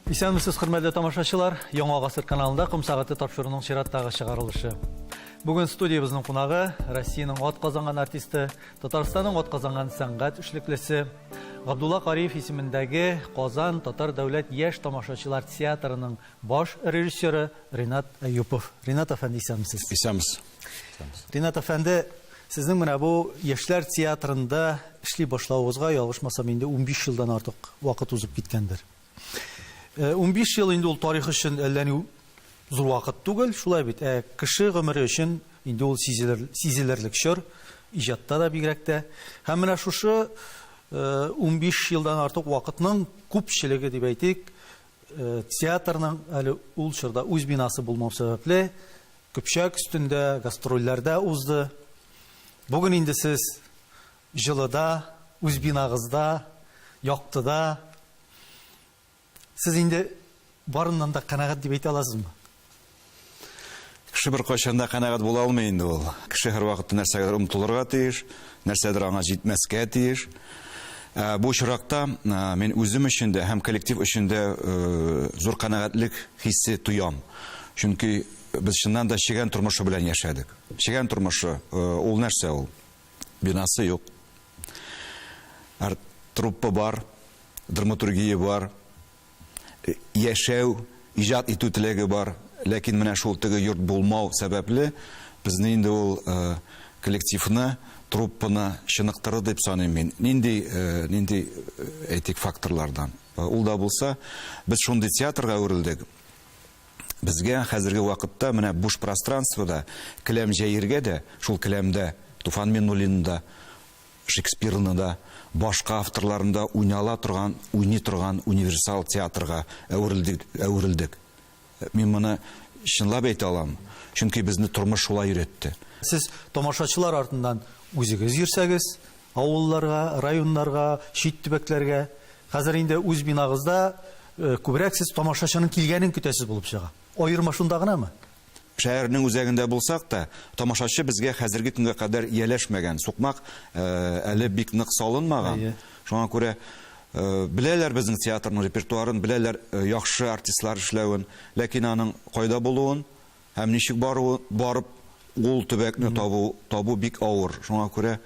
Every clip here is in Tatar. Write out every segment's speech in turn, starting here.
Исәнмесез, хөрмәтле тамашачылар! Яңа гасыр каналында Ком сәгате тапшыруының чираттагы чыгарылышы. Бүген студиябезнең кунагы Россиянең ат казанган артисты, Татарстанның ат казанган сәнгать эшлеклесе, Габдулла Кариев исемендәге Казан татар дәүләт яшь тамашачылар театрының баш режиссеры Ринат Әюпов. Ринат әфәнде, исәнмесез. Исәнмесез. Ринат әфәнде, сезнең менә бу яшьләр театрында эшли башлавыгызга, ялгышмасам, инде 15 елдан артык вакыт узып киткәндер. 15 ел инде ул тарих өчен әллә ни зур вакыт түгел, шулай бит. Ә кеше гомере өчен инде ул сизелер, сизелерлек чор, иҗатта да бигрәк тә. Һәм менә шушы 15 елдан артык вакытның күпчелеге дип әйтик, театрның әле ул чорда үз бинасы булмау сәбәпле, көпчәк өстендә, гастрольләрдә узды. Бүген инде сез җылыда, үз бинагызда, яктыда. Сез инде барыннан да канәгать дип әйтә аласызмы? Кеше беркайчан да канәгать була алмый инде ул. Кеше һәрвакытта нәрсәгәдер омтылырга тиеш, нәрсәдер аңа җитмәскә тиеш. Ә, бу очракта мин үзем өчен дә һәм коллектив өчен дә зур канәгатьлек хисе тоям. Чөнки без чыннан да чегән тормышы белән яшәдек. Чегән тормышы ул нәрсә ул? Бинасы юк. Труппа бар, драматургия бар, яшәү, иҗат итү теләге бар. Ләкин менә шул теге йорт булмау сәбәпле, безне инде ул коллективны, труппаны чыныктырды дип саныйм мин. Нинди, нинди, әйтик, факторлардан. Ул да булса, без шундый театрга әверелдек. Безгә хәзерге вакытта менә буш пространствода келәм җәергә дә, шул келәмдә Туфан Миннуллинны да, Шекспирны да, башка авторларны да уйнала торган, уйный торган универсал театрга әверелдек, әверелдек. Мин моны чынлап әйтә алам, чөнки безне тормыш шулай өйрәтте. Сез тамашачылар артыннан үзегез йөрсәгез, авылларга, районнарга, чит төбәкләргә, хәзер инде үз бинагызда күбрәк сез тамашачының килгәнен көтәсез булып чыга. Аерма шунда гынамы? Шәһәрнең үзәгендә булсак та, тамашачы безгә хәзерге көнгә кадәр ияләшмәгән. Сукмак әле бик нык салынмаган. Шуңа күрә беләләр безнең театрның репертуарын, беләләр яхшы артистлар эшләвен, ләкин аның кайда булуын һәм ничек баруы, барып ул төбәкне табу, табу бик авыр. Шуңа күрә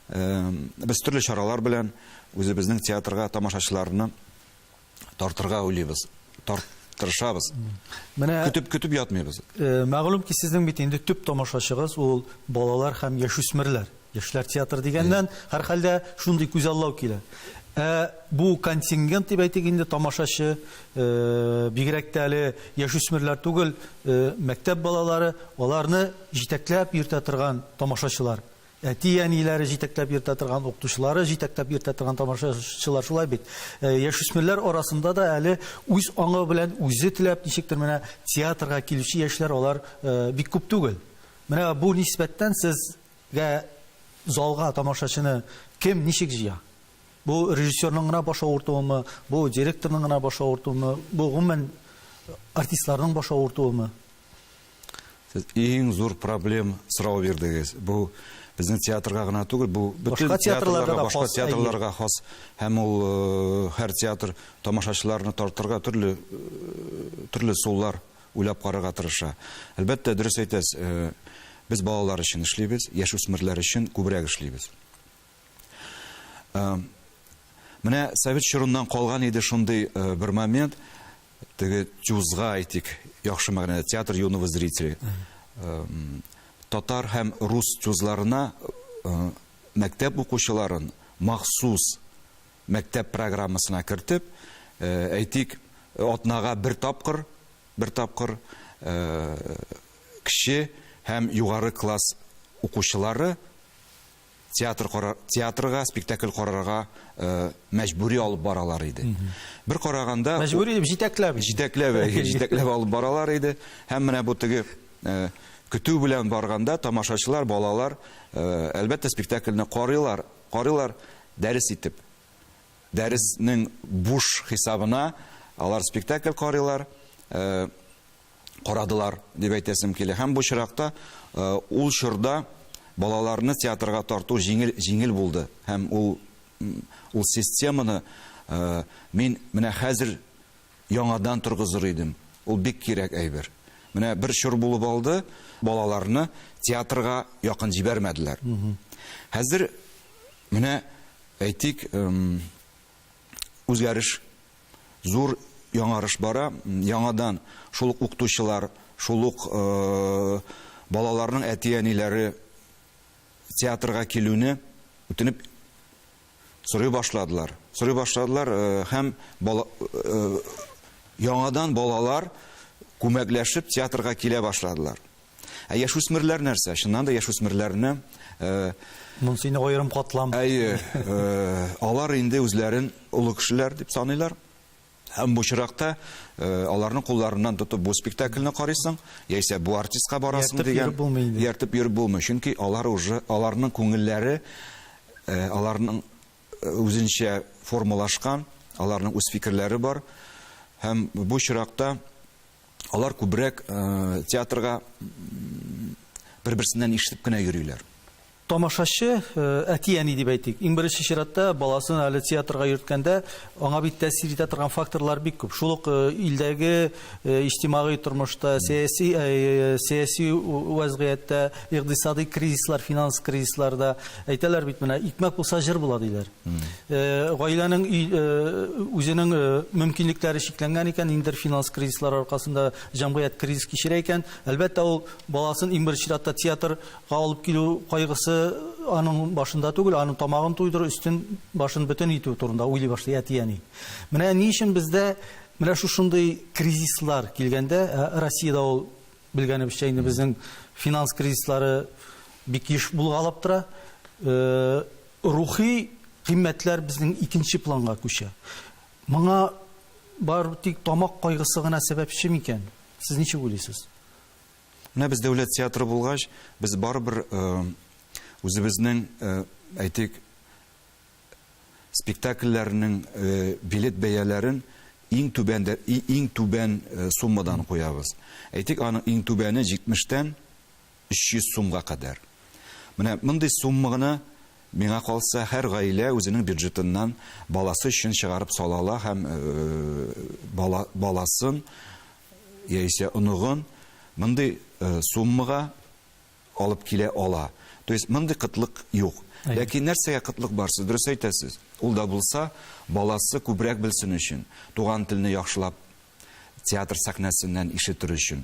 без төрле чаралар белән үзебезнең театрга тамашачыларны тартырга уйлыйбыз. Тарт, тырышабыз. Менә көтеп көтеп ятмыйбыз. Э, мәгълүм ки, сезнең бит инде төп тамашачыгыз ул балалар һәм яшүсмерләр. Яшьләр театры дигәннән, һәрхәлдә шундый күзаллау килә. Ә бу контингент дип әйтик инде тамашачы, э, бигрәк тә әле яшүсмерләр түгел, э, мәктәп балалары, аларны җитәкләп йөртә торган тамашачылар. Әти-әниләре җитәкләп йөртә торган, укытучылары җитәкләп йөртә торган тамашачылар шулай бит. Э, яшүсмерләр арасында да әле үз аңы белән үзе теләп ничектер менә театрга килүче яшьләр алар э, бик күп түгел. Менә бу нисбәттән сезгә залга тамашачыны кем ничек җыя? Бу режиссерның гына баш авыртуымы, бу директорның гына баш авыртуымы, бу гомумән артистларның баш авыртуымы? Сез иң зур проблем сорау бирдегез. Бу безнең театрга гына түгел, бу бөтен Башка театрларга театрларга, да башка хас, әйе. театрларга хас. Һәм ул э, һәр театр тамашачыларны тартырга төрле э, төрле ысуллар уйлап карарга тырыша. Әлбәттә, дөрес әйтәсез, э, без балалар өчен эшлибез, яшүсмерләр өчен күбрәк эшлибез. Э, Менә совет чорыннан калган иде шундый э, бер момент. Теге ТЮЗга әйтик, яхшы мәгънәдә театр юного зрителя. Татар һәм рус ТЮЗларына мәктәп укучыларын махсус мәктәп программасына кертеп, әйтик, атнага бер тапкыр, бер тапкыр кече һәм югары класс укучылары театр карар, театрга спектакль карарга э, мәҗбүри алып баралар иде. Бер караганда мәҗбүри дип җитәкләп. Җитәкләп, җитәкләп алып баралар иде. Һәм менә бу теге э, көтү белән барганда тамашачылар, балалар, э, әлбәттә, спектакльне карыйлар, карыйлар дәрес итеп. Дәреснең буш хисабына алар спектакль карыйлар. Э, карадылар дип әйтәсем килә. Һәм бу очракта э, ул чорда балаларны театрга тарту җиңел җиңел булды. Һәм ул ул системаны э, мин менә хәзер яңадан торгызыр идем. Ул бик кирәк әйбер. Менә бер чор булып алды, балаларны театрга якын җибәрмәделәр. Хәзер менә әйтик, үзгәреш, зур яңарыш бара. Яңадан шул ук укытучылар, шул ук балаларның әти-әниләре театрга килүне үтенеп сорый башладылар. Сорый башладылар һәм бала, яңадан балалар күмәкләшеп театрга килә башладылар. Ә яшүсмерләр нәрсә? Чыннан да яшүсмерләрне Монысы инде аерым катлам. Әйе, алар инде үзләрен олы кешеләр дип саныйлар. Һәм бу очракта аларның кулларыннан тотып бу спектакльне карыйсың, яисә бу артистка барасың дигән. Ияртеп йөреп булмый инде. Ияртеп йөреп булмый, чөнки алар уже аларның күңелләре аларның үзенчә формалашкан, аларның үз фикерләре бар. Һәм бу очракта алар күбрәк театрга бер-берсеннән ишетеп кенә йөриләр. Тамашачы, әти-әни дип әйтик, иң беренче чиратта баласын әле театрга йөрткәндә, аңа бит тәэсир итә торган факторлар бик күп. Шул ук илдәге иҗтимагый тормышта, сәяси сәяси вәзгыятьтә, икътисадый кризислар, финанс кризисларда әйтәләр бит менә, икмәк булса җыр була диләр. Гаиләнең үзенең мөмкинлекләре чикләнгән икән, ниндидер финанс кризислары аркасында җәмгыять кризис кичерә икән, әлбәттә, ул баласын иң беренче чиратта театр Га алып килү кайгысы аның башында түгел, аның тамагын туйдыру, өстен, башын бөтен итү турында уйлый башлый әти-әни. Менә ни өчен бездә менә шушындый кризислар килгәндә, ә Россиядә ул белгәнебезчә инде безнең финанс кризислары бик еш булгалап тора, рухи кыйммәтләр безнең икенче планга күчә. Моңа бары тик тамак кайгысы гына сәбәпче микән? Сез ничек уйлыйсыз? Менә без дәүләт театры булгач, без барыбер үзебезнең, әйтик, спектакльләрнең билет бәяләрен иң түбән иң түбән суммадан куябыз. Әйтик, аның иң түбәне 70-тән 300 сумга кадәр. Менә мондый сумма гына Миңа калса, һәр гаилә үзенең бюджетыннан баласы өчен чыгарып сала ала һәм бала, баласын яисә оныгын мондый суммага алып килә ала. То есть мондый кытлык юк. Ләкин нәрсәгә кытлык бар, сез дөрес әйтәсез. Ул да булса, баласы күбрәк белсен өчен, туган телне яхшылап театр сәхнәсеннән ишетер өчен,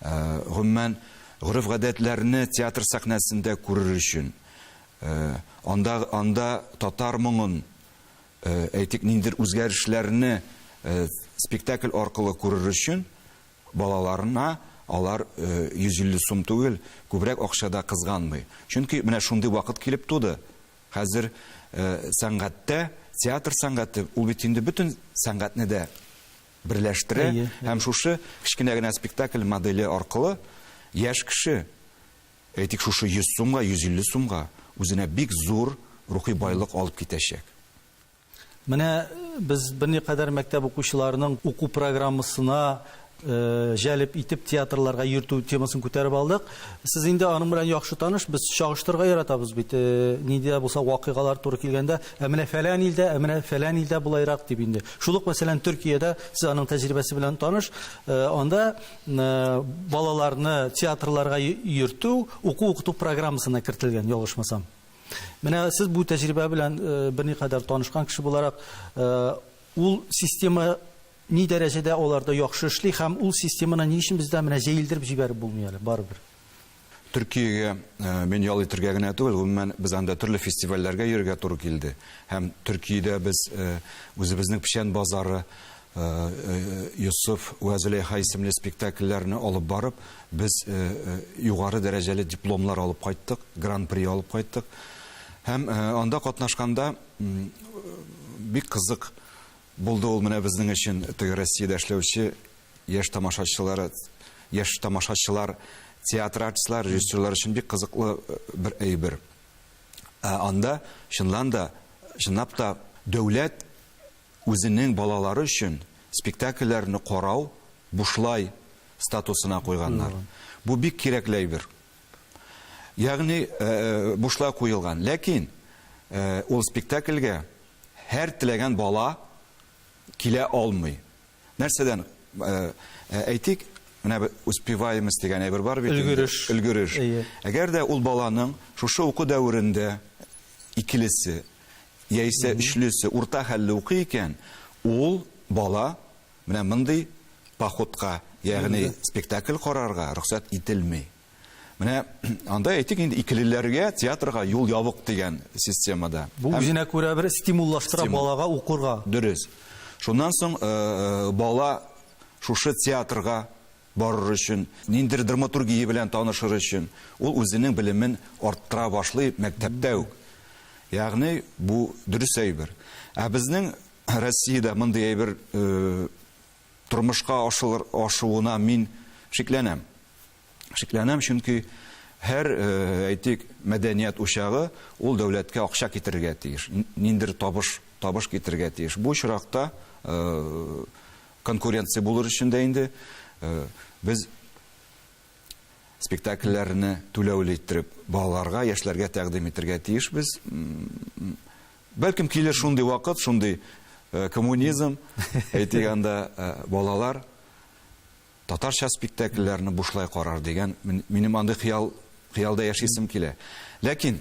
гомумән, гореф-гадәтләрне театр сәхнәсендә күрер өчен, анда, анда татар моңын, әйтик, ниндидер үзгәрешләрне спектакль аркылы күрер өчен балаларына алар 150 сум түгел, күбрәк акча да кызганмый. Чөнки менә шундый вакыт килеп туды. Хәзер сәнгатьтә, театр сәнгате, ул бит инде бөтен сәнгатьне дә берләштерә. Әйе, Һәм шушы кечкенә генә спектакль моделе аркылы яшь кеше, әйтик, шушы 100 сумга, 150 сумга үзенә бик зур рухи байлык алып китәчәк. Менә без берникадәр мәктәп укучыларының уку программасына җәлеп итеп театрларга йөртү темасын күтәреп алдык. Сез инде аның белән яхшы таныш, без чагыштырырга яратабыз бит, нинди дә булса вакыйгалар туры килгәндә, ә менә фәлән илдә, ә менә фәлән илдә болайрак дип инде. Шул ук, мәсәлән, Төркиядә, сез аның тәҗрибәсе белән таныш, анда балаларны театрларга йөртү уку-укыту программасына кертелгән, ялгышмасам. Менә сез бу тәҗрибә белән берникадәр танышкан кеше буларак, ул система ни дәрәҗәдә аларда яхшы эшли һәм ул системаны ни өчен бездә менә җәелдереп җибәреп булмый әле барыбер? Төркиягә мин ял итергә генә түгел, гомумән, без анда төрле фестивальләргә йөрергә туры килде. Һәм Төркиядә без үзебезнең Печән базары, Йосыф вә Зөләйха исемле спектакльләрне алып барып, без югары дәрәҗәле дипломнар алып кайттык, гран-при алып кайттык. Һәм анда катнашканда бик кызык булды ул менә безнең өчен, теге Россиядә эшләүче яшь тамашачылар, яшь тамашачылар, театр артистлары, режиссерлар өчен бик кызыклы бер әйбер. Ә анда чынлан да, чынлап та дәүләт үзенең балалары өчен спектакльләрне карау бушлай статусына куйганнар. Бу бик кирәкле әйбер. Ягъни бушлай куелган. Ләкин ул спектакльгә һәр теләгән бала килә алмый. Нәрсәдән? Әйтик, менә успеваемость дигән әйбер бар бит инде. Өлгереш. Өлгереш. Әйе. Әгәр дә ул баланың шушы уку дәверендә икелесе яисә өчлесе урта хәлле укый икән, ул бала менә мондый походка, ягъни спектакль карарга рөхсәт ителми. Менә анда әйтик инде икелеләргә театрга юл ябык дигән системада. Бу үзенә күрә бер стимуллаштыра балага укырга. Дөрес. Шуннан соң бала шушы театрга барыр өчен, ниндидер драматургия белән танышыр өчен, ул үзенең белемен арттыра башлый мәктәптә үк. Ягъни бу дөрес әйбер. Ә безнең Россиядә мондый әйбер тормышка ашылыр ашуына мин шикләнәм. Шикләнәм, чөнки һәр, әйтик, мәдәният учагы ул дәүләткә акча китерергә тиеш, ниндидер табыш, табыш китерергә тиеш. Бу очракта конкуренция булыр өчен дә инде без спектакльләрне түләүле иттереп балаларга, яшьләргә тәкъдим итергә тиешбез. Бәлкем килер шундый вакыт, шундый коммунизм, әйтик анда, балалар Татарча спектакльләрне бушлай карар дигән минем андый хыял, хыялда яшисем килә. Ләкин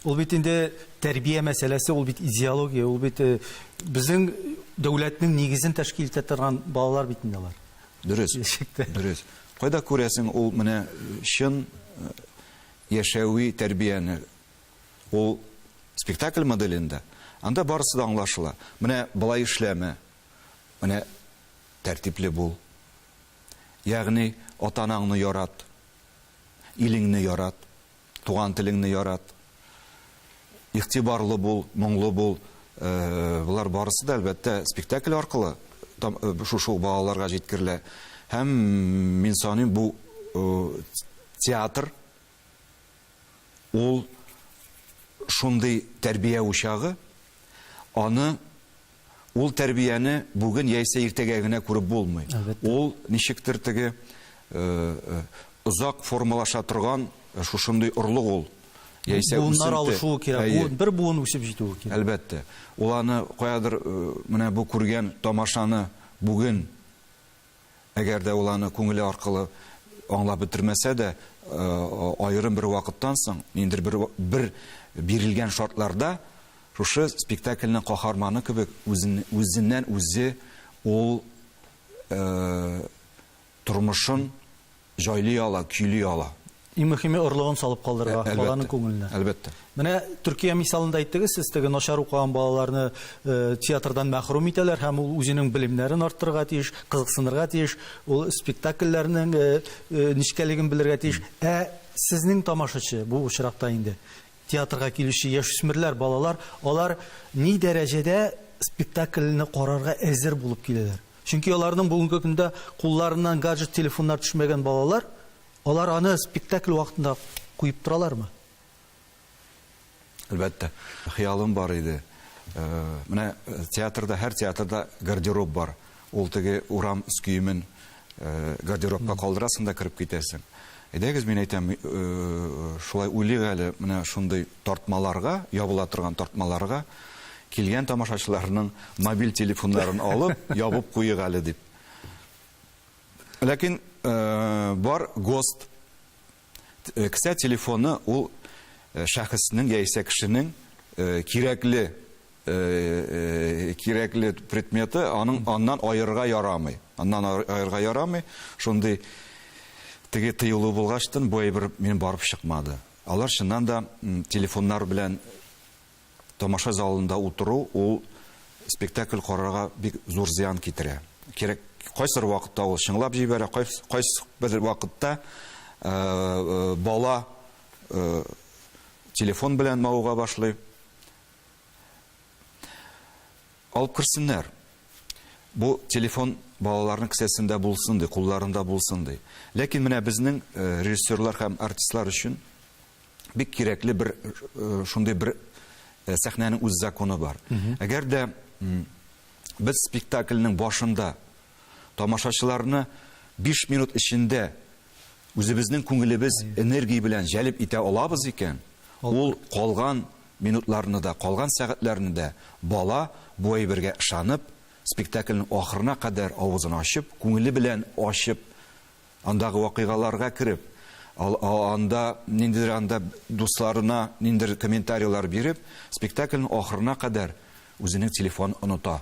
Ул бит инде тәрбия мәсьәләсе, ул бит идеология, ул бит э, безнең дәүләтнең нигезен тәшкил итә торган балалар бит инде алар. Дөрес. Киләчәктә. Дөрес. Кайда күрәсең ул менә чын э, яшәви тәрбияне? Ул спектакль моделендә. Анда барысы да аңлашыла. Менә болай эшләмә. Менә Тәртипле бул. Ягъни ата-анаңны ярат, илеңне ярат, туган телеңне ярат. Игътибарлы бул, моңлы бул. Болар барысы да, әлбәттә, спектакль аркылы шушы ук балаларга җиткерелә. Һәм мин саныйм, бу театр ул шундый тәрбия учагы, аны Ул тәрбияне бүген яисә иртәгә генә күреп булмый. Әлбәттә. Ул ничектер теге озак формалаша торган шушындый орлык ул. Яисә Буыннар үсенте. алышуы кирәк. Әйе. Буын, бер буын үсеп җитүе кирәк. Әлбәттә. Ул аны каядыр менә бу күргән тамашаны бүген Әгәр дә ул аны күңеле аркылы аңлап бетермәсә дә, аерым бер вакыттан соң, ниндидер бер, бер бирелгән шартларда шушы спектакльнең каһарманы кебек үзен, үзеннән үзе ул тормышын җайлый ала, көйли ала. Иң мөһиме орлыгын салып калдырырга баланың күңеленә. Әлбәттә. Менә Төркия мисалында әйттегез, сез теге начар укыган балаларны э, театрдан мәхрүм итәләр һәм ул үзенең белемнәрен арттырырга тиеш, кызыксынырга тиеш, ул спектакльләрнең э, э, нечкәлеген белергә тиеш. Ә сезнең тамашачы бу очракта инде театрга килүче яшүсмерләр, балалар, алар ни дәрәҗәдә спектакльне карарга әзер булып киләләр? Чөнки аларның бүгенге көндә кулларыннан гаджет телефоннар төшмәгән балалар, алар аны спектакль вакытында куеп торалармы? Әлбәттә. Хыялым бар иде. Менә театрда, һәр театрда гардероб бар. Ул теге урам өс киемен гардеробка калдырасың да кереп китәсең. Әйдәгез, мин әйтәм, шулай уйлыйк әле, менә шундый тартмаларга, ябыла торган тартмаларга килгән тамашачыларның мобиль телефоннарын алып, ябып куйык әле дип. Ләкин бар ГОСТ. Кесә телефоны ул шәхеснең яисә кешенең кирәкле кирәкле предметы, аның аннан аерырга ярамый. Аннан аерырга ярамый. Шундый теге тыелу булгачтын бу әйбер минем барып чыкмады. Алар чыннан да телефоннар белән тамаша залында утыру ул спектакль карарга бик зур зыян китерә. Кирәк кайсыр вакытта ул чыңлап җибәрә, кайсы бер вакытта бала телефон белән мавыга башлый. Алып керсеннәр. Бу телефон балаларның кесәсендә булсын ди, кулларында булсын ди. Ләкин менә безнең режиссерлар һәм артистлар өчен бик кирәкле бер шундый бер сәхнәнең үз законы бар. Әгәр дә без спектакльнең башында тамашачыларны 5 минут эчендә үзебезнең күңелебез энергия белән җәлеп итә алабыз икән, ул калган минутларны да, калган сәгатьләрне дә бала бу әйбергә ышанып, спектакльнең ахырына кадәр авызын ачып, күңеле белән ачып, андагы вакыйгаларга кереп, анда ниндидер анда дусларына ниндидер комментарийлар биреп, спектакльнең ахырына кадәр үзенең телефонын оныта.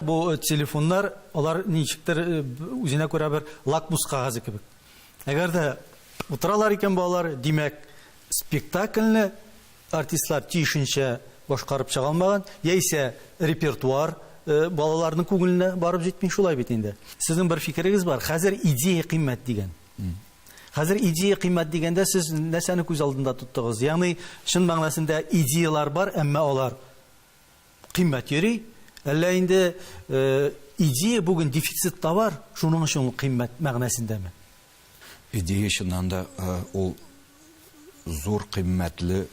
Бу телефоннар, алар ничектер үзенә күрә бер лакмус кәгазе кебек. Әгәр дә утыралар икән балалар, димәк, спектакльне артистлар тиешенчә башкарып чыга алмаган, яисә репертуар балаларның күңеленә барып җитми, шулай бит инде. Сезнең бер фикерегез бар, хәзер идея кыйммәт дигән. Хәзер идея кыйммәт дигәндә сез нәрсәне күз алдында тоттыгыз? Ягъни чын мәгънәсендә идеялар бар, әмма алар кыйммәт йөри, әллә инде идея бүген дефицит товар, шуның өчен ул кыйммәт мәгънәсендәме? Идея чыннан да ул зур кыйммәтле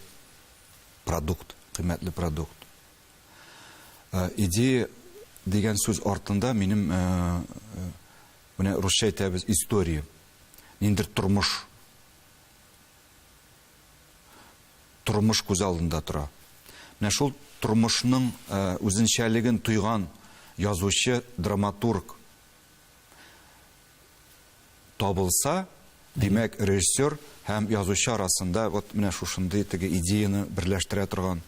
продукт, кыйммәтле продукт. Идея дигән сүз артында минем менә русча әйтәбез история, ниндидер тормыш тормыш күз алдында тора. Менә шул тормышның үзенчәлеген тойган язучы, драматург табылса, димәк, режиссер һәм язучы арасында вот менә шушындый теге идеяны берләштерә торган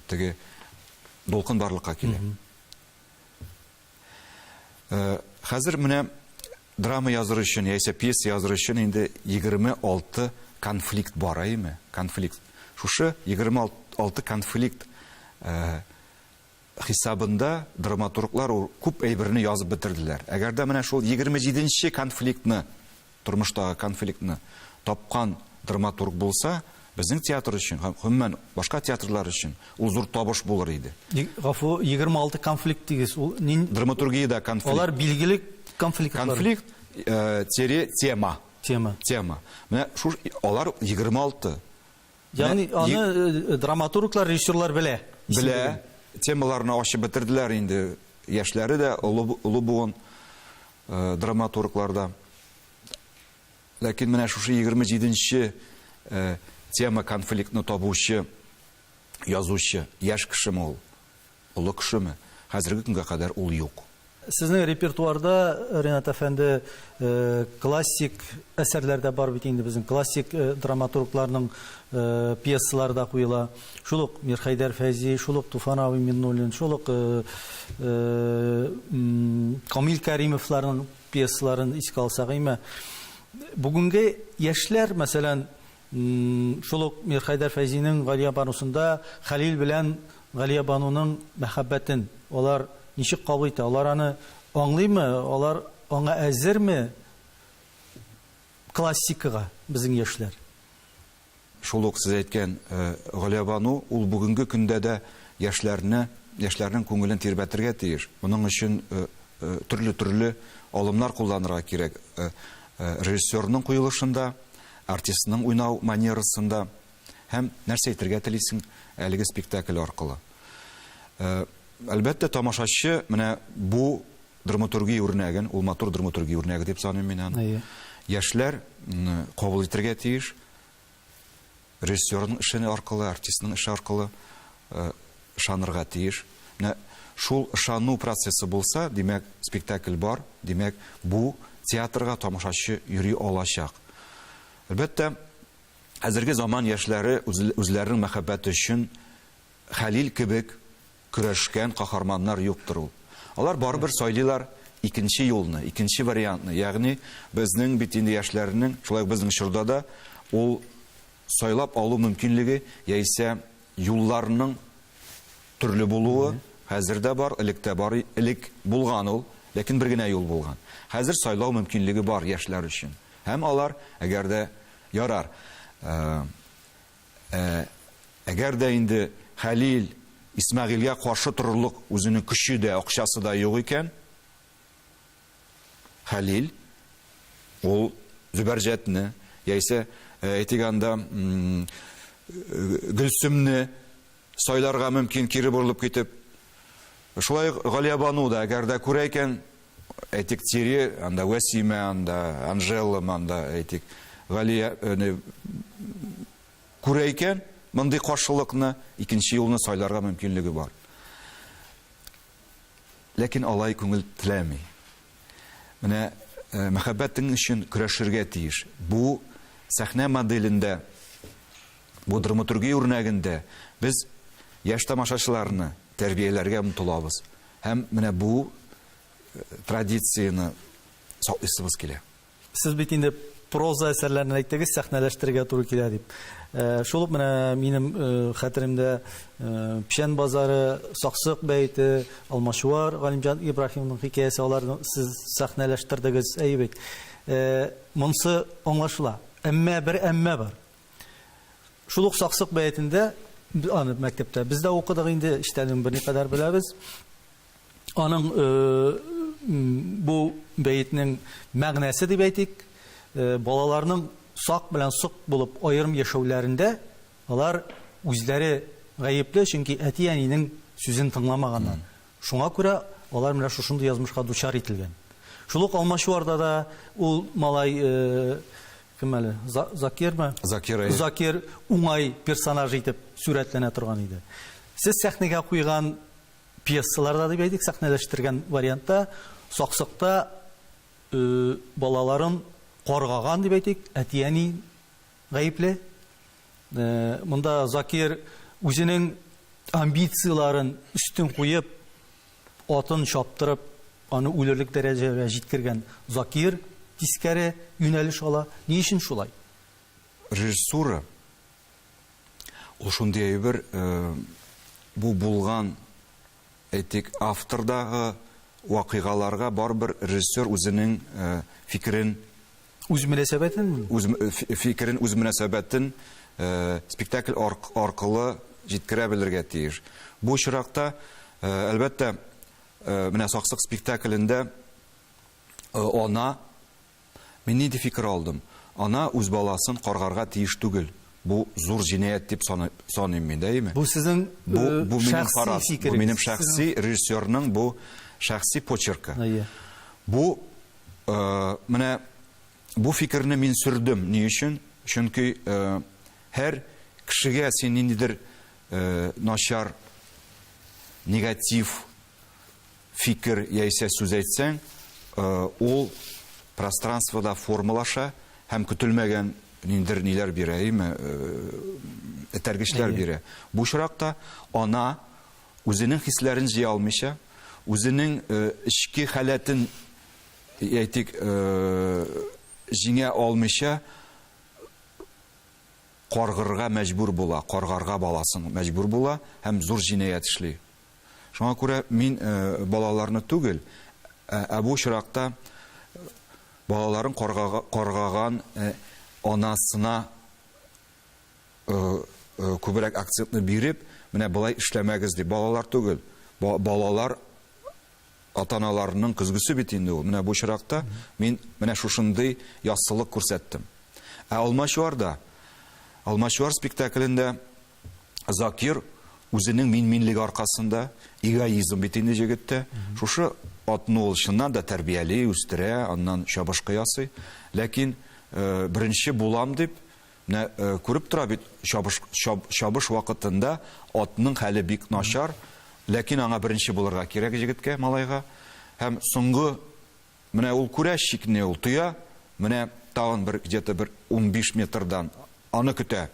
теге дулкын барлыкка килә. Хәзер менә драма языр өчен яисә пьеса языр өчен инде 26 конфликт бар, әйеме? Конфликт. Шушы 26 конфликт хисабында драматурглар күп әйберне язып бетерделәр. Әгәр дә менә шул 27 нче конфликтны, тормыштагы конфликтны тапкан драматург булса, безнең театр өчен һәм гомумән башка театрлар өчен ул зур табыш булыр иде. Гафу, 26 конфликт дигез, ул нин... Драматургиядә конфликт. Алар билгеле конфликтлар. Конфликт, тире тема. Тема. Тема. Менә шуш, алар 26. Ягъни аны драматурглар, режиссерлар белә. Белә. Темаларны ачып бетерделәр инде. Яшьләре дә, олы, олы буын драматурглар да. Ләкин менә шушы 27 нче тема конфликтны табучы язучы, яшь кешеме ул, олы кешеме, хәзерге көнгә кадәр ул юк. Сезнең репертуарда, Ренат әфәнде, классик әсәрләр дә бар бит инде, безнең классик драматургларның пьесалары да куела. Шул ук Мирхәйдәр Фәйзи, шул ук Туфан абый Миннуллин, шул ук Камил Кәримовларның пьесаларын искә алсак, әйме. Бүгенге яшьләр, мәсәлән, шул ук Мирхәйдәр Фәйзинең Галиябанусында Хәлил белән Галиябануның мәхәббәтен алар ничек кабул итә? Алар аны аңлыймы? Алар аңа әзерме? Классикага безнең яшьләр. Шул ук сез әйткән Галиябану, ул бүгенге көндә дә яшьләрне, яшьләрнең күңелен тирбәтергә тиеш. Моның өчен төрле-төрле алымнар кулланырга кирәк. Режиссерның куелышында, артистның уйнау манерасында һәм нәрсә әйтергә телисең әлеге спектакль аркылы. Әлбәттә, тамашачы менә бу драматургия үрнәген, ул матур драматургия үрнәге дип саныйм мин аны. Яшьләр кабул итәргә тиеш. Режиссерның эше аркылы, артистның эше аркылы ышанырга тиеш. Менә шул ышану процессы булса, димәк, спектакль бар, димәк, бу театрга тамашачы йөри алачак. Әлбәттә, хәзерге заман яшьләре үзләренең мәхәббәте өчен Хәлил кебек көрәшкән каһарманнар юктыр ул. Алар барыбер сайлыйлар икенче юлны, икенче вариантны. Ягъни безнең бит инде яшьләрнең, шулай ук безнең чорда да ул сайлап алу мөмкинлеге яисә юлларның төрле булуы хәзер дә бар, элек тә бар, элек булган ул, ләкин бер генә юл булган. Хәзер сайлау мөмкинлеге бар яшьләр өчен. Һәм алар, әгәр дә ярар, Ә әгәр дә инде Хәлил Исмәгыйльгә каршы торырлык үзенең көче дә, акчасы да юк икән, Хәлил ул Зөбәрҗәтне, яисә, әйтик анда, Гөлсемне сайларга мөмкин, кире борылып китеп. Шулай ук Галиябану да, әгәр дә күрә икән, әйтик, Тире, анда Вәсимә, анда Анжела, анда, әйтик, Галия, күрә икән, мондый каршылыкны, икенче юлны сайларга мөмкинлеге бар. Ләкин алай күңел теләми. Менә мәхәббәтең өчен көрәшергә тиеш. Бу сәхнә моделендә, бу драматургия үрнәгендә без яшь тамашачыларны тәрбияләргә омтылабыз. Һәм менә бу традицияне саклыйсыбыз килә. Сез бит инде проза әсәрләрен әйттегез, сәхнәләштерергә туры килә дип. Шул ук менә минем хәтеремдә Печән базары, Саксык бәете, Алмачуар, Галимҗан Ибраһимовның хикәясе, аларны сез сәхнәләштердегез, әйе бит. Монсы аңлашыла. Әмма бер әмма бар. Шул ук Саксык бәетендә, аны мәктәптә без дә укыдык инде, эчтән берникадәр беләбез. Аның бу бәетнең мәгънәсе дип әйтик, балаларның сак белән сок булып аерым яшәүләрендә алар үзләре гаепле, чөнки әти-әнинең сүзен тыңламаганнар. Шуңа күрә алар менә шушындый язмышка дучар ителгән. Шул ук Алмачуарда да ул малай кем әле? Закирмы? Закир, әйе. Закир уңай персонаж итеп сурәтләнә торган иде. Сез сәхнәгә куйган Пьесаларда дип әйтик, сәхнәләштергән вариантта Саксыкта балаларын каргаган дип әйтик, әти-әни гаепле. Монда Закир үзенең амбицияләрен өстен куеп, атын чаптырып, аны үлерлек дәрәҗәгә җиткергән Закир тискәре юнәлеш ала. Ни өчен шулай? Режиссура Ул шундый әйбер, бу булган, әйтик, автордагы вакыйгаларга барыбер режиссер үзенең фикерен Үз мөнәсәбәтен? Үз фикерен, үз мөнәсәбәтен спектакль аркылы җиткерә белергә тиеш. Бу очракта, әлбәттә, менә Саксык спектаклендә ана Мин нинди фикер алдым? Ана үз баласын каргарга тиеш түгел. Бу зур җинаять дип саныйм мин, әйеме? Бу сезнең Бу, бу минем шәхси фараз. Бу фикерегез. минем шәхси, режиссерның бу шәхси почеркы. Әйе. Бу, менә бу фикерне мин сөрдем. Ни өчен? Чөнки һәр кешегә син ниндидер начар, негатив фикер яисә сүз әйтсәң, ул пространствода формалаша һәм көтелмәгән ниндидер ниләр бирә, әйеме, этәргечләр бирә. Бу очракта ана үзенең хисләрен җыя алмыйча, үзенең эчке халәтен, әйтик, җиңә алмыйча, каргырга мәҗбүр була, каргарга баласын мәҗбүр була һәм зур җинаять эшли. Шуңа күрә мин балаларны түгел, ә бу очракта балаларын каргаган анасына күбрәк акцентны биреп, менә болай эшләмәгез дип, балалар түгел, балалар ата-аналарының көзгесе бит инде ул. Менә бу очракта мин менә шушындый яссылык күрсәттем. Ә Алмачуарда, Алмачуар спектаклендә Закир үзенең мин-минлеге аркасында, эгоизм бит инде җегеттә, шушы атны ул чыннан да тәрбияли, үстерә, аннан чабышкы ясый. Ләкин беренче булам дип, менә күреп тора бит, чабыш, чабыш вакытында атның хәле бик начар, ләкин аңа беренче булырга кирәк җегеткә, малайга. Һәм соңгы, менә ул күрә чикне, ул тоя, менә тагын бер где-то бер 15 метрдан аны көтә.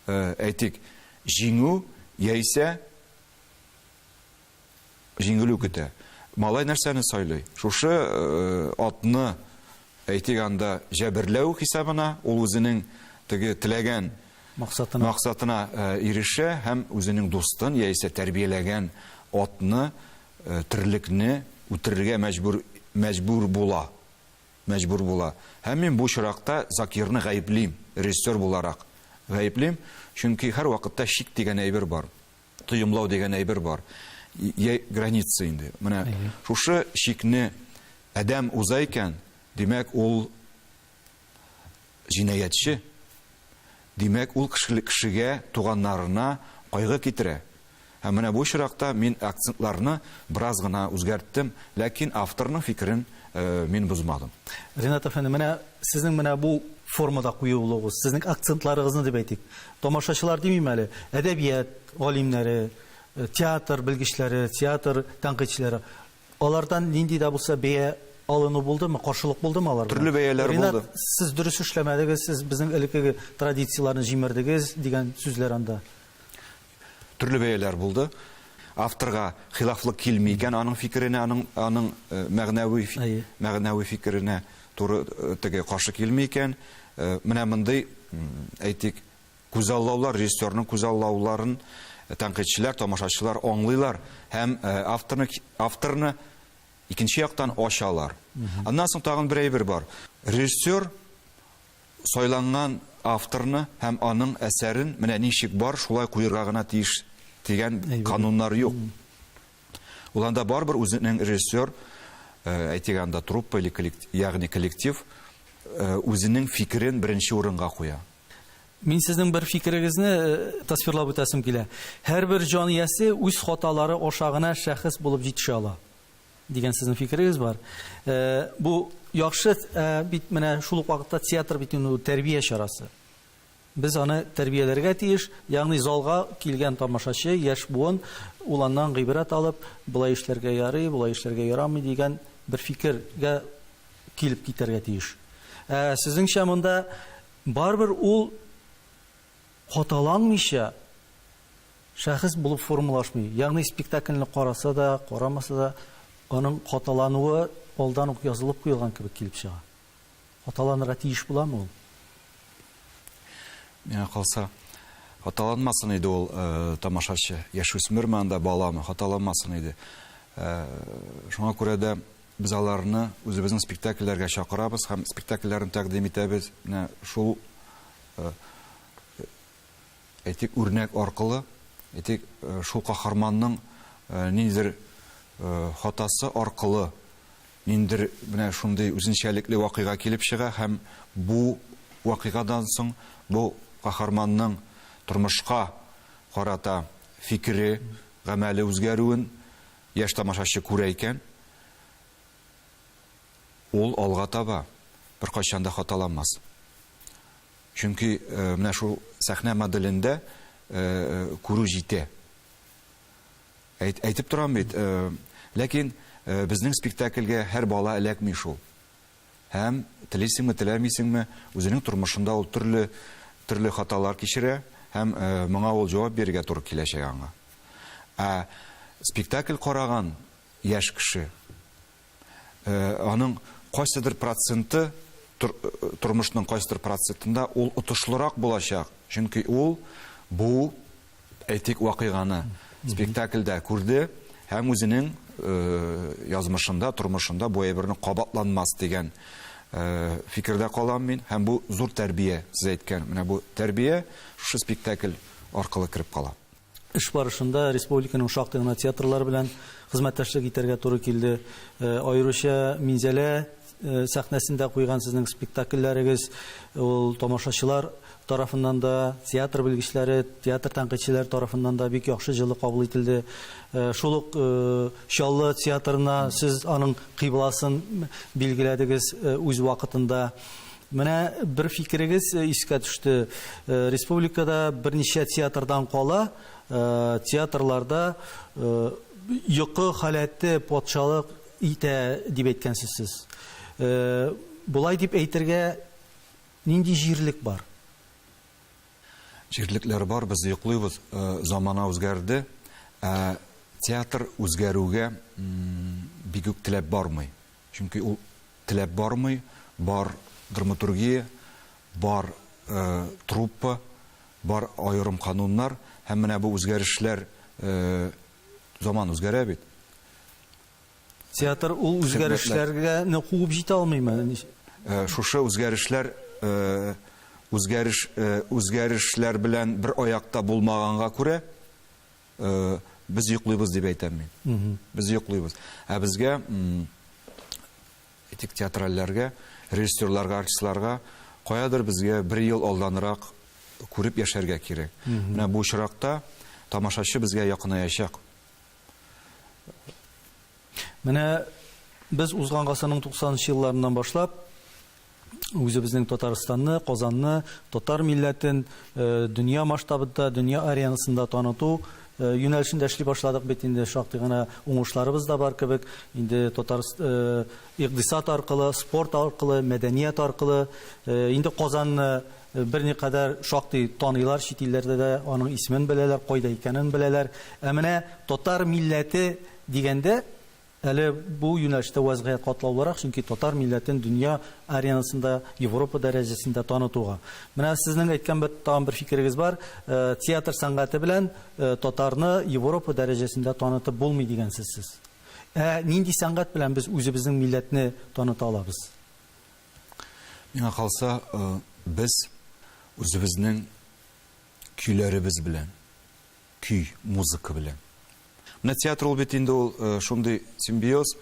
Әйтик, җиңү яисә җиңелү көтә. Малай нәрсәне сайлый? Шушы атны, әйтик, анда җәберләү хисабына ул үзенең теге теләгән максатына, максатына ирешә һәм үзенең дустын яисә тәрбияләгән атны, терлекне үтерергә мәҗбүр, мәҗбүр була. Мәҗбүр була. Һәм мин бу очракта Закирны гаеплим, режиссер буларак гаеплим, чөнки һәрвакытта чик дигән әйбер бар, тоемлау дигән әйбер бар, я граница инде. Менә шушы чикне адәм уза икән, димәк, ул җинаятьче, димәк, ул кешегә, туганнарына кайгы китерә. Һәм менә бу очракта мин акцентларны бераз гына үзгәрттем, ләкин авторның фикерен мин бозмадым. Ринат әфәнде, менә сезнең менә бу формада куелуыгыз, сезнең акцентларыгызны дип әйтик, тамашачылар димим әле, әдәбият галимнәре, Театр белгечләре, театр тәнкыйтьчеләре, алардан нинди дә булса бәя алыну булдымы, каршылык булдымы алар белән? Төрле бәяләр Ринат, булды. сез дөрес эшләмәдегез, сез безнең элеккеге традицияләрне җимердегез дигән сүзләр анда. Төрле бәяләр булды. Авторга хилафлык килми икән, аның фикеренә, аның аның мәгънәви мәгънәви фикеренә туры теге каршы килми икән, менә мондый, әйтик, Күзаллаулар, режиссерның күзаллауларын тәнкыйтьчеләр, тамашачылар аңлыйлар һәм авторны, авторны икенче яктан ачалар. Аннан соң тагын бер әйбер бар. Режиссер сайланган авторны һәм аның әсәрен менә ничек бар, шулай куерга гына тиеш дигән кануннар юк. Ул анда барыбер үзенең режиссер, әйтик анда труппа или коллектив, ягъни коллектив үзенең фикерен беренче урынга куя. Мин сезнең бер фикерегезне тасвирлап үтәсем килә. Һәрбер җан иясе үз хаталары аша гына шәхес булып җитешә ала, дигән сезнең фикерегез бар. Бу яхшы, бит менә шул ук вакытта театр бит инде ул тәрбия чарасы. Без аны тәрбияләргә тиеш, ягъни залга килгән тамашачы, яшь буын, ул аннан гыйбрәт алып, болай эшләргә ярый, болай эшләргә ярамый дигән бер фикергә килеп китәргә тиеш. Ә сезнеңчә монда Барыбер ул хаталанмыйча шәхес булып формалашмый. Ягъни спектакльне караса да, карамаса да, аның хаталануы алдан ук язылып куелган кебек килеп чыга. Хаталанырга тиеш буламы ул? Миңа калса, хаталанмасын иде ул тамашачы. Яшүсмерме анда, баламы, хаталанмасын иде. Шуңа күрә дә Без аларны үзебезнең спектакльләргә чакырабыз һәм спектакльләрен тәкъдим итәбез. Менә шул, әйтик, үрнәк аркылы, әйтик, шул каһарманның ниндидер хатасы аркылы ниндидер менә шундый үзенчәлекле вакыйга килеп чыга һәм бу вакыйгадан соң бу каһарманның тормышка карата фикере, гамәле үзгәрүен Яшь тамашачы күрә икән, ул алга таба беркайчан да хаталанмас. Чөнки менә шул сәхнә моделендә күрү җитә. Әйтеп торам бит, ләкин безнең спектакльгә һәр бала эләкми шул. Һәм, телисеңме, теләмисеңме, үзенең тормышында ул төрле төрле хаталар кичерә һәм моңа ул җавап бирергә туры киләчәк аңа. Ә спектакль караган яшь кеше, аның кайсыдыр проценты, тормышның кайсыдыр процентында ул отышлырак булачак, чөнки ул бу әйтик, вакыйганы спектакльдә күрде һәм үзенең язмышында, тормышында бу әйберне кабатланмас дигән фикердә калам мин. Һәм бу зур тәрбия, сез әйткән, менә бу тәрбия шушы спектакль аркылы кереп кала. Эш барышында республиканың шактый гына театрлары белән хезмәттәшлек итәргә туры килде. Аеруча Минзәлә сәхнәсендә куйган сезнең спектакльләрегез, ул тамашачылар тарафыннан да, театр белгечләре, театр тәнкыйтьчеләре тарафыннан да бик яхшы җылы кабул ителде. Шул ук Чаллы театрына сез аның кыйбласын билгеләдегез үз вакытында. Менә бер фикерегез искә төште. Республикада берничә театрдан кала, театрларда йокы халәте патшалык итә дип әйткәнсез сез. Болай дип әйтергә Нинди җирлек бар? Җирлекләр бар, без йоклыйбыз. Замана үзгәрде. Ә театр үзгәрүгә бик үк теләп бармый. Чөнки ул теләп бармый, бар драматургия, бар труппа, бар аерым кануннар һәм менә бу үзгәрешләр, заман үзгәрә бит. Театр ул үзгәрешләргә куып җитә алмыймы? Шушы үзгәрешләр үзгәреш үзгәрешләр белән бер аякта булмаганга күрә без йоклыйбыз дип әйтәм мин. Без йоклыйбыз. Ә безгә әйтик театральләргә, режиссерларга, артистларга каядыр безгә бер ел алданрак күреп яшәргә кирәк. Менә бу очракта тамашачы безгә якынаячак. Менә без узган гасырның 90 нчы елларыннан башлап үзебезнең Татарстанны, Казанны, татар милләтен дөнья масштабында, дөнья аренасында таныту юнәлешендә эшли башладык бит инде, шактый гына уңышларыбыз да бар кебек. Инде татар икътисад аркылы, спорт аркылы, мәдәният аркылы инде Казанны берникадәр шактый таныйлар, чит илләрдә дә аның исемен беләләр, кайда икәнен беләләр. Ә менә татар милләте дигәндә, Әле бу юнәлештә вәзгыять катлаулырак, чөнки татар милләтен дөнья аренасында, Европа дәрәҗәсендә танытуга. Менә сезнең әйткән бер тагын бер фикерегез бар, театр сәнгате белән татарны Европа дәрәҗәсендә танытып булмый дигәнсез сез. Ә нинди сәнгать белән без үзебезнең милләтне таныта алабыз? Миңа калса, без үзебезнең көйләребез белән, көй, музыка белән. Менә театр ул бит инде ул э, шундый симбиоз.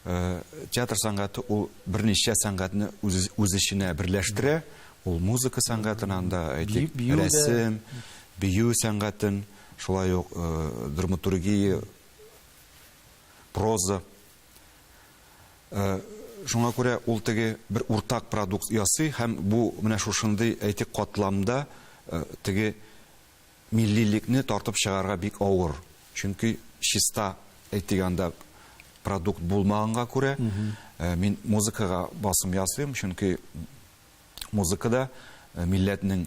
Э, театр сәнгате ул берничә сәнгатьне үз, үз эченә берләштерә. Ул музыка сәнгатен анда, әйтик, рәсем, бию сәнгатен, шулай ук э, драматургия, проза. Шуңа күрә ул теге бер уртак продукт ясый һәм бу менә шушындый, әйтик, катламда теге Миллилекне тартып чыгарга бик авыр, чөнки чиста, әйтик анда, продукт булмаганга күрә, мин музыкага басым ясыйм, чөнки музыкада милләтнең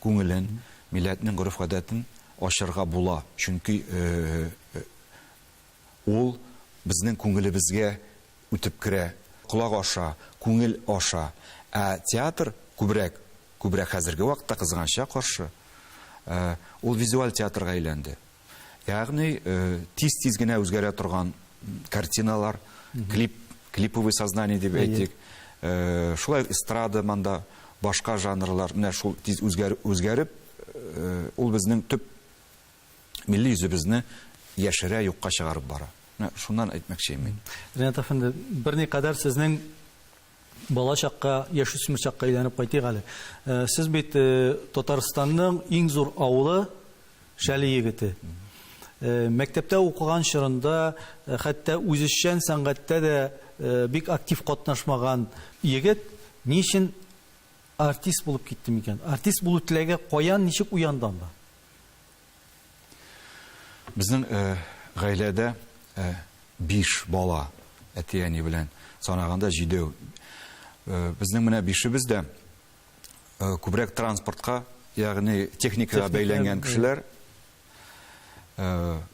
күңелен, милләтнең гореф-гадәтен ачырга була, чөнки ул безнең күңелебезгә үтеп керә, колак аша, күңел аша. Ә театр күбрәк Күбрәк хәзерге вакытта, кызганычка каршы, ул визуаль театрга әйләнде. Ягъни тиз-тиз генә үзгәрә торган картиналар, клип, клиповый сознание дип әйтик. Шулай ук эстрада монда, башка жанрлар, менә шул тиз үзгәреп, ул безнең төп милли йөзебезне яшерә, юкка чыгарып бара. Менә шуннан әйтмәкче мин. Ренат әфәнде, берникадәр сезнең Бала чакка, яшүсмер чакка әйләнеп кайтыйк әле. Сез бит Татарстанның иң зур авылы Шәле егете. Мәктәптә укыган чорында, хәтта үзешчән сәнгатьтә дә бик актив катнашмаган егет ни өчен артист булып китте микән? Артист булу теләге каян, ничек уянды анда? Безнең гаиләдә биш бала, әти-әни белән санаганда җидәү. Безнең менә бишебез дә күбрәк транспортка, ягъни техникага бәйләнгән кешеләр.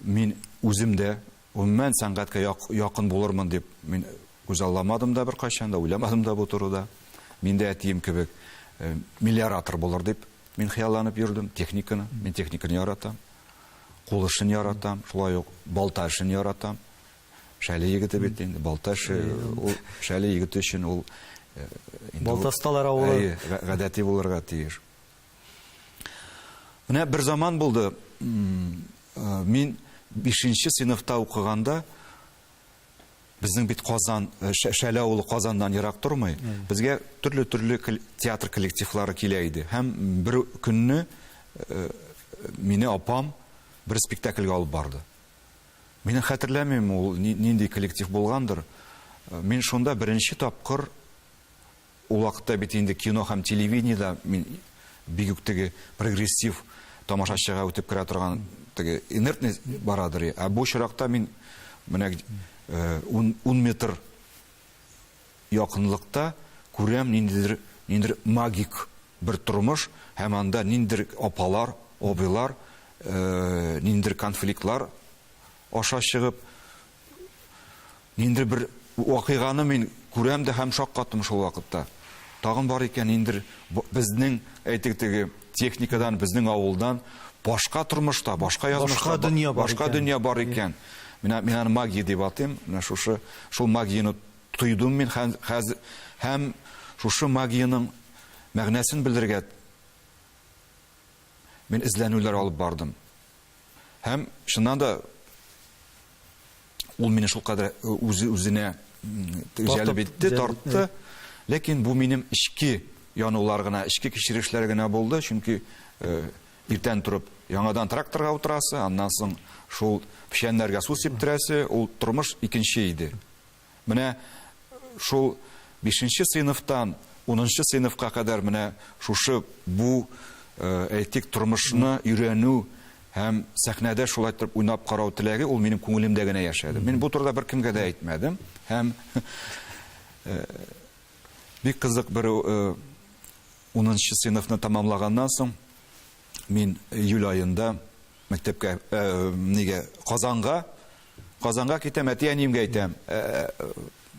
Мин үзем дә гомумән сәнгатькә якын булырмын дип мин күзалламадым да беркайчан да, уйламадым да бу турыда. Мин дә әтием кебек мелиоратор булыр дип мин хыялланып йөрдем, техниканы, мин техниканы яратам. Кул эшен яратам, шулай ук балта эшен яратам. Шәле егете бит инде, балта эше, ул Шәле егете өчен ул э, Балта осталар авылы. Әйе, гадәти булырга тиеш. Менә бер заман булды, э, мин 5 сыйныфта укыганда Безнең бит Казан, э, Шәле авылы Казаннан ерак тормый. Безгә төрле-төрле театр коллективлары килә иде. Һәм бер көнне э, мине апам бер спектакльгә алып барды. Мин хәтерләмим, ул нинди коллектив булгандыр. Э, мин шунда беренче тапкыр Ул вакытта бит инде кино һәм телевидениедә мин бик үк теге прогрессив тамашачыга үтеп керә торган теге инертный барадыр. Ә бу очракта мин менә 10 э, метр якынлыкта күрәм ниндидер ниндидер магик бер тормыш һәм анда ниндидер апалар, абыйлар, э, ниндидер конфликтлар аша чыгып Ниндидер бер вакыйганы мин күрәм дә һәм шаккаттым шул вакытта. Тагын бар икән ниндидер безнең, әйтик теге, техникадан, безнең авылдан башка тормышта, башка язмышта, башка дөнья бар башка дөнья бар икән. Менә мин аны магия дип атыйм. Менә шушы шул магияне тойдым мин хәзер һәм шушы магиянең мәгънәсен белергә мин эзләнүләр алып бардым. Һәм чыннан да ул мине шулкадәр э, үзе үзенә җәлеп итте, тартты. Ләкин бу минем эчке янулар гына, эчке кичерешләр генә булды, чөнки э, иртән торып яңадан тракторга утырасы, аннан соң шул печәннәргә су сиптерәсе, ул тормыш икенче иде. Менә шул бишенче сыйныфтан унынчы сыйныфка кадәр менә шушы бу, әйтик, тормышны өйрәнү Һәм сәхнәдә шулай итеп уйнап карау теләге ул минем күңелемдә генә яшәде. Мин бу турыда беркемгә дә әйтмәдем. Һәм бик кызык бер унынчы сыйныфны тәмамлаганнан соң мин июль аенда мәктәпкә, нигә, Казанга, Казанга китәм, әти-әниемгә әйтәм,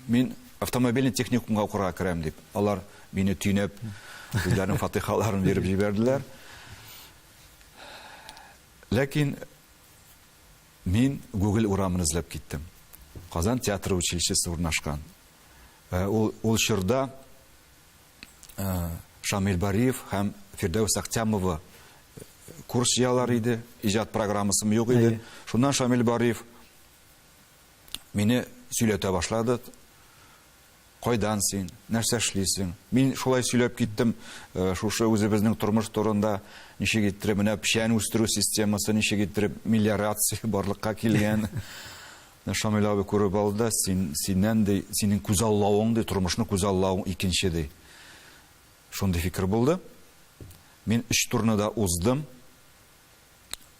мин автомобильный техникумга укырга керәм дип. Алар мине төйнәп, үзләренең фатихаларын биреп җибәрделәр. Ләкин мин Гоголь урамын эзләп киттем. Казан театр училищесы урнашкан. Ул, ул чорда Шамил Бариев һәм Фирдәүс Ахтямова курс җыялар иде, иҗат программасым юк иде. Шуннан Шамил Бариев мине сөйләтә башлады. Кайдан син? Нәрсә эшлисең? Мин шулай сөйләп киттем, шушы үзебезнең тормыш турында, ничек иттереп менә печән үстерү системасы, ничек иттереп мелиорация барлыкка килгән. Шамил абый күреп алды да, син, синнән ди, синең күзаллавың ди, тормышны күзаллавың икенче ди. Шундый фикер булды. Мин өч турны да уздым.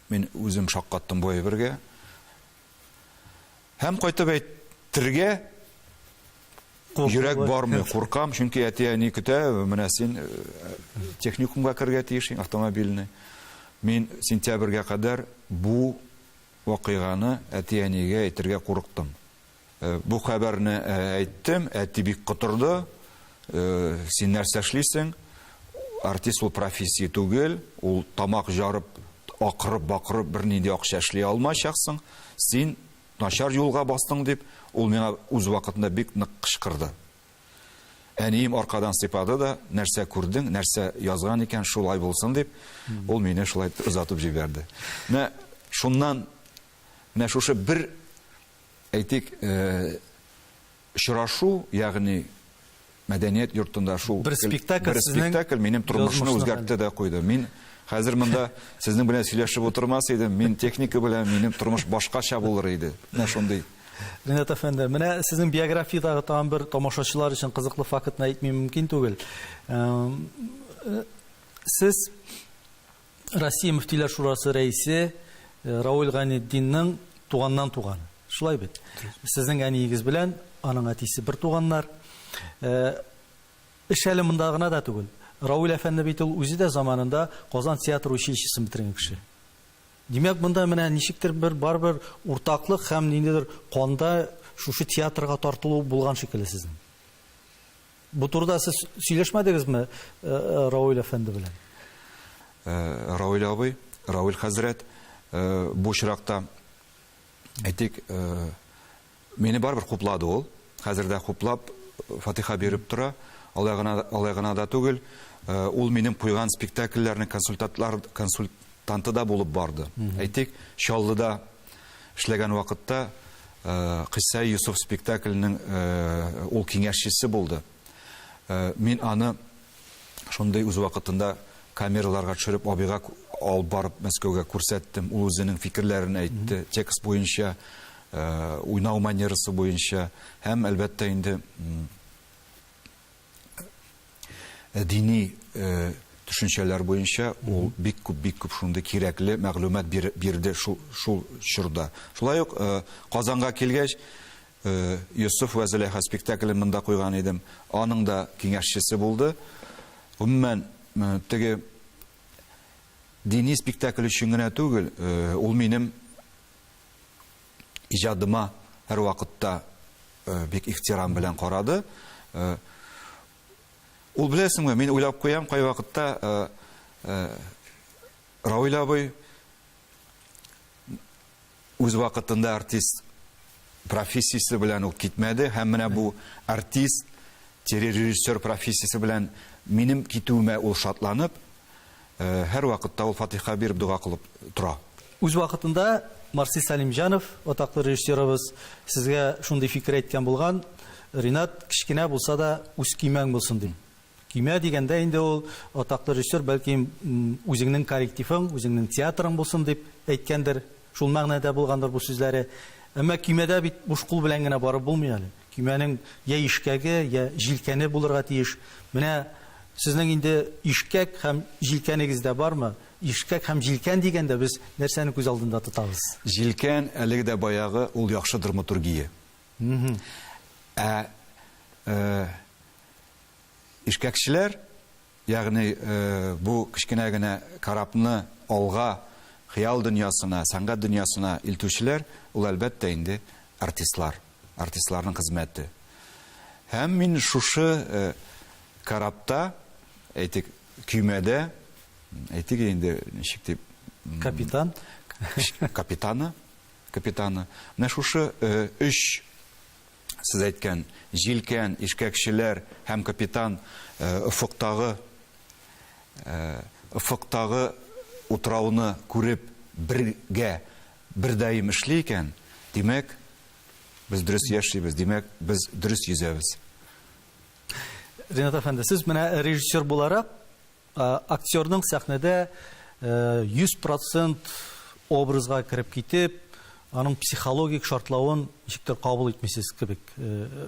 Мин үзем шаккаттым бу әйбергә. Һәм кайтып әйтергә йөрәк бармый, куркам, чөнки әти-әни көтә, менә син э, техникумга керергә тиешсең, автомобильный. Мин сентябрьгә кадәр бу вакыйганы әти-әнигә әйтергә курыктым. Бу хәбәрне әйттем, әти бик котырды. Син нәрсә эшлисең? Артист ул профессия түгел, ул тамак жарып, акырып-бакырып бернинди акча эшли алмаячаксың. Син начар юлга бастың, дип, ул миңа үз вакытында бик нык кычкырды. Әнием аркадан сыйпады да, нәрсә күрдең, нәрсә язган икән, шулай булсын дип, ул мине шулай озатып җибәрде. Менә шуннан, менә шушы бер, әйтик, очрашу, ягъни мәдәният йортында шул бер спектакль, бер спектакль минем тормышны үзгәртте дә куйды. Мин хәзер монда сезнең белән сөйләшеп утырмас идем, мин техника белән минем тормыш башкача булыр иде. Менә шундый. Ринат әфәнде, менә сезнең биографиядәге тагын бер тамашачылар өчен кызыклы фактны әйтми мөмкин түгел. Сез Россия Мөфтиләр шурасы рәисе Рауил Гайнетдинның туганнан туганы. Шулай бит? Сезнең әниегез белән аның әтисе бер туганнар. Эш әле монда гына да түгел. Рауил әфәнде бит ул үзе дә заманында Казан театр училищесын бетергән кеше. Димәк, монда менә ничектер бер барыбер уртаклык һәм ниндидер канда шушы театрга тартылу булган шикелле сезнең. Бу турыда сез сөйләшмәдегезме Рауил әфәнде белән? Рауил абый, Рауил хәзрәт, бу очракта, әйтик, Мине барыбер хуплады ул. Хәзер дә хуплап, фатиха биреп тора. Алай гына, алай гына да түгел, ул минем куйган спектакльләрнең консультантлар, консультанты да булып барды. Әйтик, Чаллыда эшләгән вакытта Кыйссаи Йосыф спектакленең ул киңәшчесе булды. Мин аны Шундый үз вакытында камераларга төшереп, абыйга алып барып Мәскәүгә күрсәттем. Ул үзенең фикерләрен әйтте, текст буенча, уйнау манерасы буенча һәм, әлбәттә инде, дини төшенчәләр буенча ул бик күп, бик күп шундый кирәкле мәгълүмат бирде шул, шул чорда. Шулай ук Казанга килгәч, Йосыф вә Зөләйха спектаклен монда куйган идем. Аның да киңәшчесе булды. Гомумән, теге дини спектакль өчен генә түгел, ул минем иҗадыма һәрвакытта бик ихтирам белән карады. Ул беләсеңме, мин уйлап куям, кайвакытта Равил абый Үз вакытында артист профессиясе белән үк китмәде һәм менә бу артист, телережиссер профессиясе белән минем китүемә ул шатланып, һәрвакытта ул фатиха биреп дога кылып тора. Үз вакытында Марсель Сәлимҗанов, атаклы режиссерыбыз, сезгә шундый фикер әйткән булган, Ринат, кечкенә булса да, үз көймәң булсын, дип. Көймә дигәндә инде ул атаклы режиссер, бәлки, үзеңнең коллективың, үзеңнең театрың булсын дип әйткәндер. Шул мәгънәдә булгандыр бу сүзләре. Әмма көймәдә бит буш кул белән генә барып булмый әле. Көймәнең йә ишкәге, йә җилкәне булырга тиеш. Менә Сезнең инде ишкәк һәм җилкәнегез дә бармы? Ишкәк һәм җилкән дигәндә без нәрсәне күз алдында тотабыз? Җилкән, әлеге дә баягы, ул яхшы драматургия. Ә ишкәкчеләр, ягъни бу кечкенә генә корабны алга, хыял дөньясына, сәнгать дөньясына илтүчеләр, ул, әлбәттә инде, артистлар, артистларның хезмәте. Һәм мин шушы корабта, әйтик, көймәдә, әйтик инде, ничек дип, Капитан. Капитаны, капитаны. Менә шушы өч сез әйткән җилкән, ишкәкчеләр һәм капитан офыктагы офыктагы утрауны күреп бергә бердаим эшли икән, димәк, без дөрес яшибез, димәк, без дөрес йөзәбез. Ринат әфәнде, сез менә режиссер буларак, актерның сәхнәдә 100% образга кереп китеп, аның психологик шартлавын ничектер кабул итмисез кебек.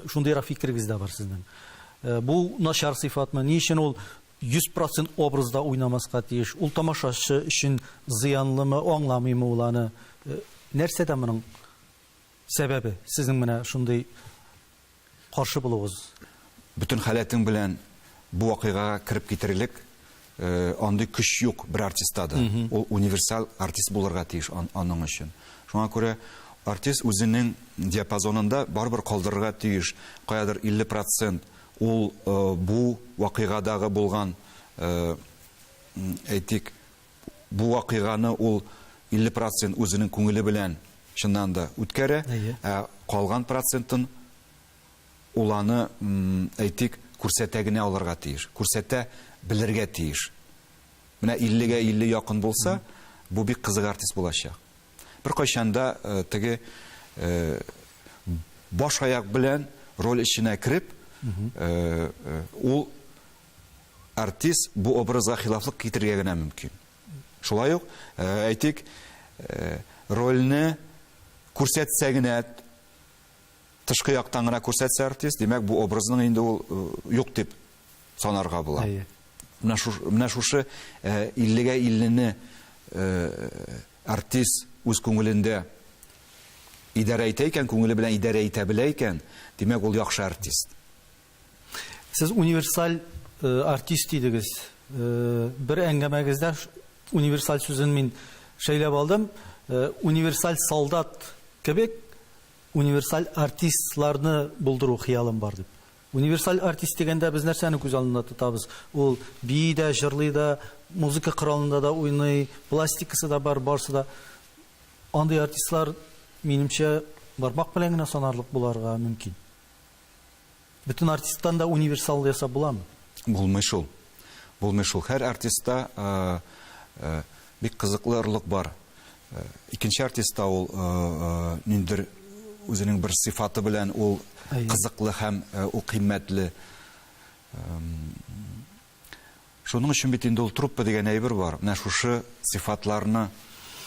Шундыйрак фикерегез дә бар сезнең. Бу начар сыйфатмы? Ни өчен ул 100% образда уйнамаска тиеш? Ул тамашачы өчен зыянлымы, аңламыймы ул аны? Нәрсәдә моның сәбәбе? Сезнең менә шундый каршы булуыгыз? Бөтен халәтең белән бу вакыйгага кереп китерлек андый көч юк бер артистта да. Ул универсаль артист булырга тиеш аның өчен. Шуңа күрә артист үзенең диапазонында барыбер калдырырга тиеш. Каядыр 50 процент ул бу вакыйгадагы булган, әйтик, бу вакыйганы ул 50 процент үзенең күңеле белән чыннан да үткәрә, ә калган процентын ул аны, әйтик, күрсәтә генә алырга тиеш, күрсәтә белергә тиеш. Менә 50-гә 50 якын булса, бу бик кызык артист булачак. Беркайчан да теге баш-аяк белән роль эченә кереп, ул артист бу образга хилафлык китерергә генә мөмкин. Шулай ук, әйтик, рольне күрсәтсә генә, тышкы яктан гына күрсәтсә артист, димәк, бу образның инде ул юк дип санарга була. Әйе. Менә шушы, менә шушы 50-гә 50-не артист үз күңелендә идарә итә икән, күңеле белән идарә итә белә икән, димәк, ул яхшы артист. Сез универсаль артист дидегез. Бер әңгәмәгездә универсаль сүзен мин шәйләп алдым. Универсаль солдат кебек универсаль артистларны булдыру хыялым бар дип. Универсаль артист дигәндә без нәрсәне күз алдында тотабыз? Ул бии дә, җырлый да, музыка коралында да уйный, пластикасы да бар, барсы да. Андый артистлар, минемчә, бармак белән генә санарлык буларга мөмкин. Бөтен артисттан да универсал ясап буламы? Булмый шул. Булмый шул. Һәр артистта бик кызыклы орлык бар. Икенче артистта ул ниндидер үзенең бер сыйфаты белән ул кызыклы һәм ул кыйммәтле. Шуның өчен бит инде ул труппа дигән әйбер бар. Менә шушы сыйфатларны,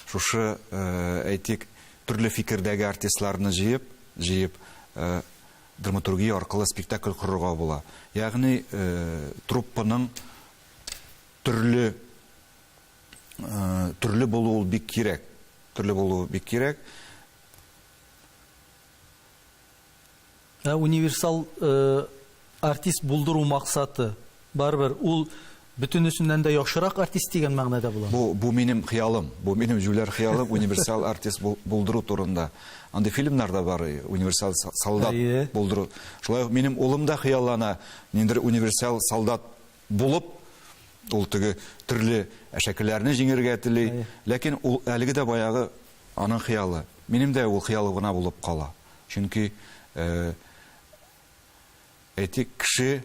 шушы, әйтик, төрле фикердәге артистларны җыеп, җыеп, драматургия аркылы спектакль корырга була. Ягъни, труппаның төрле төрле булуы ул бик кирәк. Төрле булуы бик кирәк. Ә универсал артист булдыру максаты барыбер ул бөтенесеннән дә яхшырак артист дигән мәгънәдә була. Бу, бу минем хыялым. Бу минем җүләр хыялым универсал артист булдыру турында. Андый фильмнар да бар, универсал солдат булдыру. Шулай ук минем улым да хыяллана, ниндидер универсал солдат булып, ул теге төрле әшәкеләрне җиңергә тели. Ләкин ул әлеге дә баягы аның хыялы. Минем дә ул хыял гына булып кала. Чөнки, әйтик, кеше,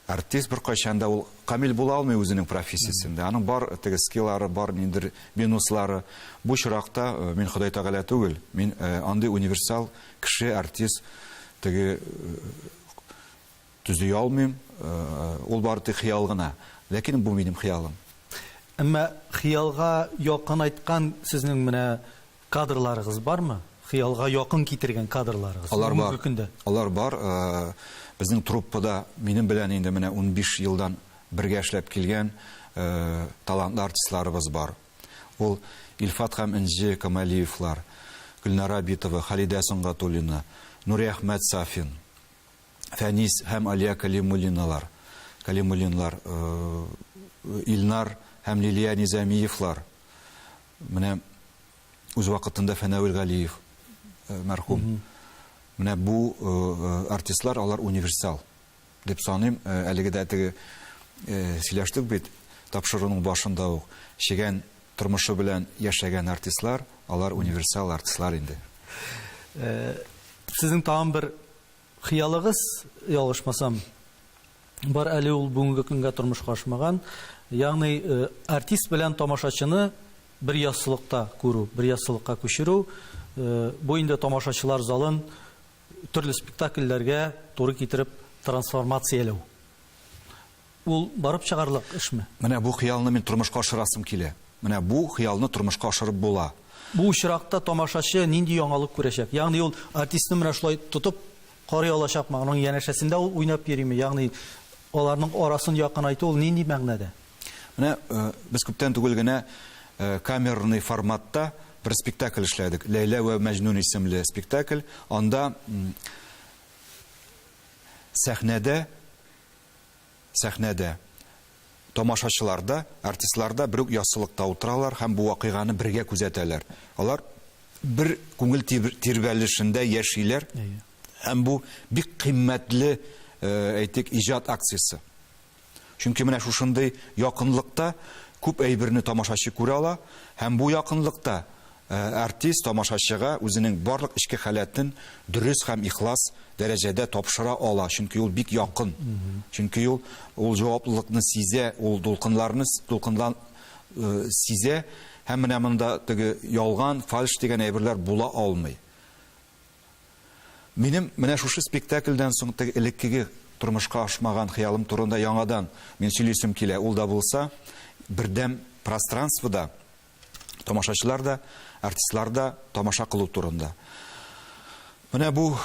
артист беркайчан да ул камил була алмый үзенең профессиясендә. Аның бар теге скиллары, бар ниндидер минуслары. Бу очракта мин Ходай Тәгалә түгел. Мин андый универсал кеше, артист теге төзи алмыйм. Ул бары тик хыял гына. Ләкин бу минем хыялым. Әмма хыялга якынайткан сезнең менә кадрларыгыз бармы? Хыялга якын китергән кадрларыгыз Алар бар. бүгенге көндә? Алар бар. Безнең труппада минем белән инде менә 15 елдан бергә эшләп килгән талантлы артистларыбыз бар. Ул Илфат һәм Энҗе Камалиевлар, Гөлнара Абитова, Халидә Сөнгатуллина, Нуриәхмәт Сафин, Фәнис һәм Алия Калимуллиналар, Калимуллинлар, Илнар һәм Лилия Низамиевлар. Менә үз вакытында Фәнәвил Галиев мәрхүм. Менә бу артистлар, алар универсал дип саныйм. Әлеге дә теге сөйләштек бит тапшыруның башында ук. Чегән тормышы белән яшәгән артистлар, алар универсал артистлар инде. Сезнең тагын бер хыялыгыз, ялгышмасам, бар әле ул бүгенге көнгә тормышка ашмаган. Ягъни артист белән тамашачыны бер яссылыкта күрү, бер яссылыкка күчерү, бу инде тамашачылар залын төрле спектакльләргә туры китереп трансформацияләү. Ул барып чыгарлык эшме? Менә бу хыялны мин тормышка ашырасым килә. Менә бу хыялны тормышка ашырып була. Бу очракта тамашачы нинди яңалык күрәчәк? Ягъни ул артистны менә шулай тотып карый алачакмы? Аның янәшәсендә ул уйнап йөриме? Ягъни аларның арасын якынайту ул нинди мәгънәдә? Менә без күптән түгел генә камерный форматта бер спектакль эшләдек. Ләйлә вә Мәҗнүн исемле спектакль. Анда сәхнәдә сәхнәдә тамашачылар да, артистлар да бер үк яссылыкта утыралар һәм бу вакыйганы бергә күзәтәләр. Алар бер күңел тирбәлешендә яшиләр. Һәм бу бик кыйммәтле, әйтик, иҗат акциясе. Чөнки менә шушындый якынлыкта күп әйберне тамашачы күрә ала, һәм бу якынлыкта артист тамашачыга үзенең барлык эчке халәтен дөрес һәм ихлас дәрәҗәдә тапшыра ала, чөнки ул бик якын. Чөнки ул ул җаваплылыкны сизә, ул дулкынларны дулкынлан сизә, һәм менә монда теге ялган, фальш дигән әйберләр була алмый. Минем менә шушы спектакльдән соң теге элеккеге тормышка ашмаган хыялым турында яңадан мин сөйлисем килә. Ул да булса, бердәм пространствода тамашачылар да, артистлар да тамаша кылу турында. Менә бу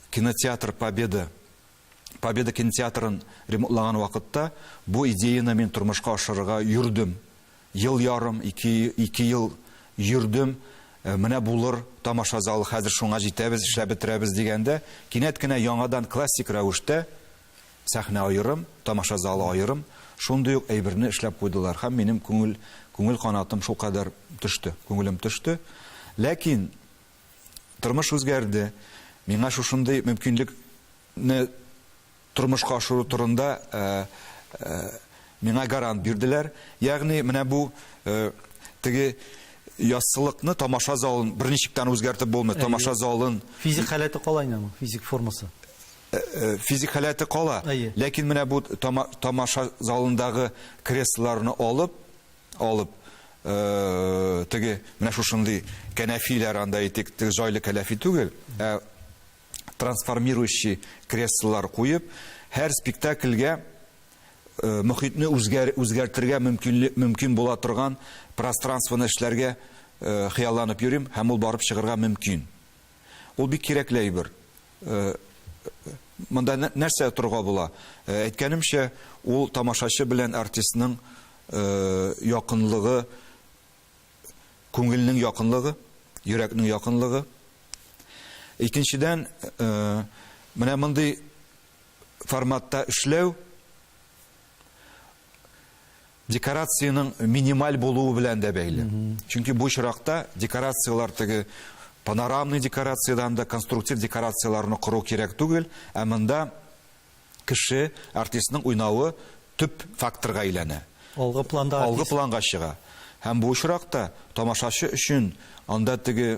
кинотеатр Победа, Победа кинотеатрын ремонтлаган вакытта бу идеяны мин тормышка ашырырга йөрдем. Ел ярым, ике ел йөрдем. Менә булыр тамаша залы, хәзер шуңа җитәбез, эшләп бетерәбез дигәндә, кинәт кенә яңадан классик рәвештә сәхнә аерым, тамаша залы аерым, шундый ук әйберне эшләп куйдылар. Һәм минем күңел, күңел канатым шулкадәр төште, күңелем төште. Ләкин тормыш үзгәрде. Миңа шушындый мөмкинлекне тормышка ашыру турында миңа гарант бирделәр. Ягъни менә бу теге яссылыкны, тамаша залын берничек тә үзгәртеп булмый. Тамаша залын физик халәте кала инде аның, физик формасы. Физик халәте кала. Ләкин менә бу тамаша залындагы креслоларны алып, алып, теге менә шушындый кәнәфиләр анда әйтик, теге җайлы кәнәфи түгел, ә трансформирующий креслолар куеп, һәр спектакльгә мохитне үзгәртергә мөмкин була торган пространствоны эшләргә хыялланып йөрим, һәм ул барып чыгарга мөмкин. Ул бик кирәкле әйбер. Монда нәрсә торырга була? Әйткәнемчә, ул тамашачы белән артистның якынлыгы, күңелнең якынлыгы, йөрәкнең якынлыгы. Икенчедән, менә мондый форматта эшләү декорациянең минималь булуы белән дә бәйле. Чөнки бу очракта декорацияләр теге панорамный декорациядән дә конструктив декорацияләрне кору кирәк түгел, ә монда кеше, артистның уйнавы төп факторга әйләнә. Алгы планда артист. Алгы планга чыга. Һәм бу очракта тамашачы өчен анда теге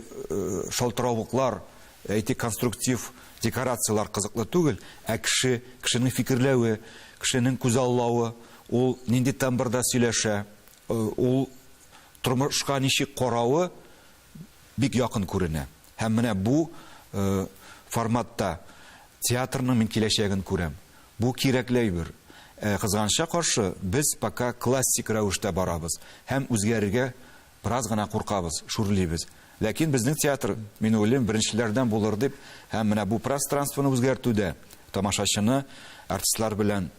шалтыравыклар, әйтик, конструктив декорацияләр кызыклы түгел, ә кеше, кешенең фикерләве, кешенең күзаллавы, ул нинди тембрда сөйләшә, ул тормышка ничек каравы бик якын күренә. Һәм менә бу форматта театрның мин киләчәген күрәм. Бу кирәкле әйбер. Кызганычка каршы, без пока классик рәвештә барабыз һәм үзгәрергә бераз гына куркабыз, шүрлибез. Ләкин безнең театр, мин уйлыйм, беренчеләрдән булыр дип, һәм менә бу пространствоны үзгәртүдә тамашачыны артистлар белән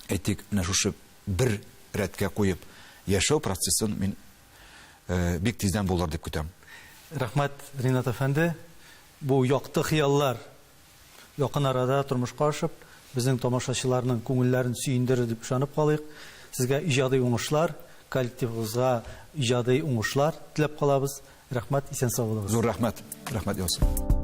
әйтик, менә шушы бер рәткә куеп яшәү процессын мин бик тиздән булыр дип көтәм. Рәхмәт, Ринат әфәнде. Бу якты хыяллар якын арада тормышка ашып, безнең тамашачыларның күңелләрен сөендерер дип ышанып калыйк. Сезгә иҗади уңышлар, коллективыгызга иҗади уңышлар теләп калабыз. Рәхмәт, исән-сау булыгыз. Зур рәхмәт. Рәхмәт яусын.